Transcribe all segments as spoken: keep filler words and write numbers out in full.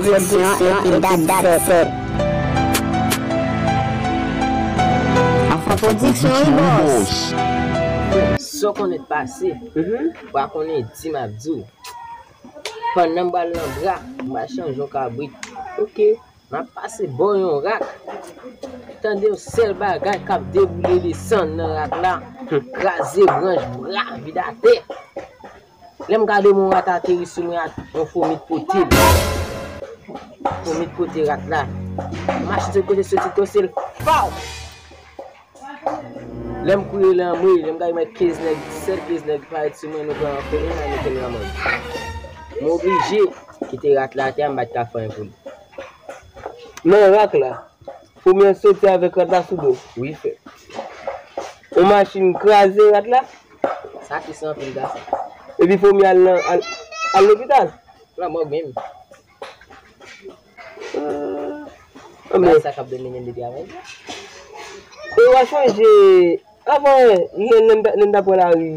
Pwodiksyon epi dat sèt. Enfo Pwodiksyon wi bòs. Sa w konnen t pase, ou pa konnen di m ap di w. Pandan m pral nan bra, m pral chanje yon kabrit. Ok. M ap pase bò yon rak. Tande yon sèl bagay k ap deboule desann nan rak la. Kraze branch bra, vide atè. Lè m gade m yon rat ateri sou mwen ak yon fomi t pote l. Fomi t pote rat la. Machin sot kote soti kose l. Faw! Lè m kouri l anmwe, lè m gade m wè kenz nèg, sèl kenz nèg parèt sou mwen, nou pran anfen, nou mete m nan mòn. M oblije kite rat la atè a, m pa t ka fè anyen pou li. Nan rak la, fomi an soti avèk rat la sou do. Wi, frè. Yon machin kraze rat la. Sa tris anpil, gason. Epi fomi al nan, al, al lopital. Nan mòg menm. Ah, anben. Sa k ap domine m depi avan. E w a chonje, avan, lè, lè n t-, lè n t ap pran lari,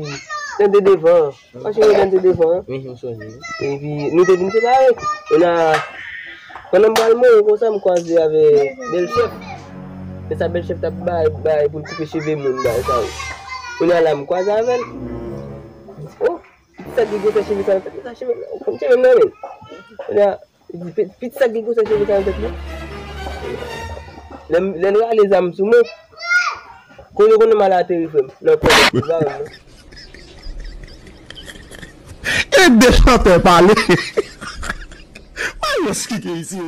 lè n te devan, w a chonje lè n te devan. Wi, m sonje, wi. Epi, nou te vin separe. Kounye a, pandan m pral mouri konsa, m kwaze avèk bèl chèf. E sa bèl chèf t ap bay, bay pou l koupe cheve moun, bay sa yo. Kounye a la, m kwaze avè l. Oh, pitit sa ki gwosè cheve sa nan tèt li, sa cheve, ou konn cheve m nan men l. Kounye a, li di, "Pi-, pitit sa ki gwosè cheve sa nan tèt li." Lè m, lè l rale zam sou mwen, kote konnen m al ateri, frè m? Nan kò m, li pa wè m non. Ede chantè pale. Mayo Skike isi.